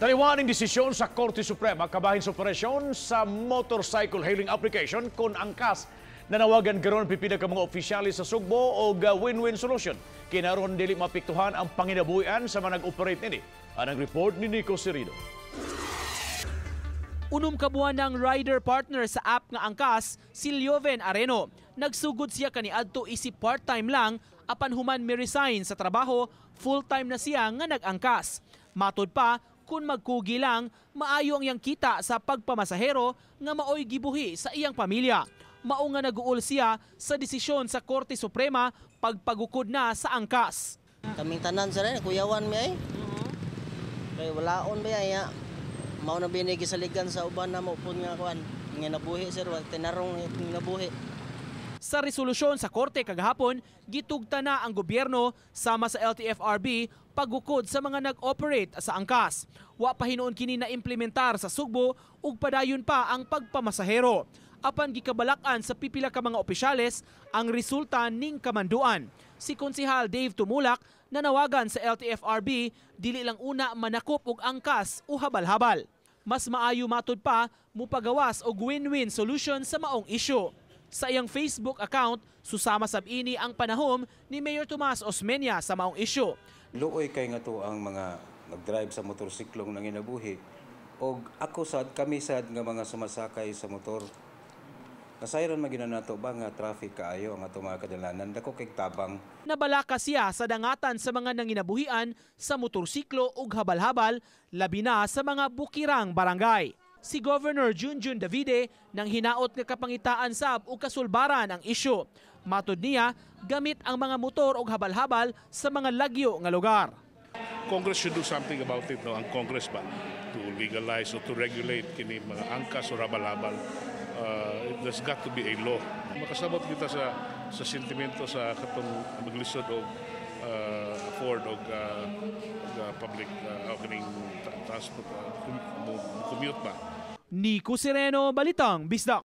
Taliwaan ang desisyon sa Korte Suprema kabahin sa operasyon sa motorcycle hailing application kon angkas. Nanawagan karon pipila ka mga opisyales sa Sugbo og win-win solution. Kinaron dili mapiktuhan ang panginabuhian sa mga nag-operate nini. Anang report ni Nico Serino. 6 ka buwan ng rider partner sa app nga Angkas, si Lioven Areno. Nagsugod siya kaniadto isip part-time lang, apan human mi-resign sa trabaho, full-time na siya nga nag-angkas. Matod pa, kung magkugi lang, maayo ang iyang kita sa pagpamasahero nga maoy gibuhi sa iyang pamilya. Mao nga naguol siya sa desisyon sa Korte Suprema pagpagukod na sa angkas. Kaming tanan sir, kuyawan mi ay. Kay walaon ba ya? Mao na binigi saligan sa uban na mo pud nga kuan nga nabuhi sir, wa tinarong nga nabuhi. Sa resolusyon sa korte kagahapon, gitugta na ang gobyerno sama sa LTFRB pagukod sa mga nag-operate sa angkas. Wa pa hinuon kini na implementar sa Sugbo ug padayon pa ang pagpamasahero. Apan gikabalak-an sa pipila ka mga opisyales ang resulta ning kamanduan. Si Konsehal Dave Tumulak nanawagan sa LTFRB dili lang una manakop og angkas o habal-habal. Mas maayo, matud pa, mupagawas og win-win solution sa maong isyu. Sa iyang Facebook account, susama sab ini ang panahom ni Mayor Tomas Osmeña sa maong isyu. Luoy kay nga to ang mga nag-drive sa motorsiklong nanginabuhi og ako sad, kami sad nga mga sumasakay sa motor. Nasayran man gyud nato ba nga traffic kaayo ang atong mga kadalanan, dako kay tabang. Nabalaka siya sa dangatan sa mga nanginabuhian sa motorsiklo ug habal-habal, labi na sa mga bukirang barangay. Si Governor Junjun Davide nang hinaot nga kapangitaan sab og kasulbaran ang isyu. Matod niya, gamit ang mga motor og habal-habal sa mga lagyo nga lugar. Congress should do something about it, no? Ang Congress ba, to legalize or to regulate kini mga angkas o habal-habal. There's got to be a law. Makasabot kita sa sentimento sa katong maglisod og afford og public o kining transport, commute ba. Nico Sereno, Balitang Bisdak.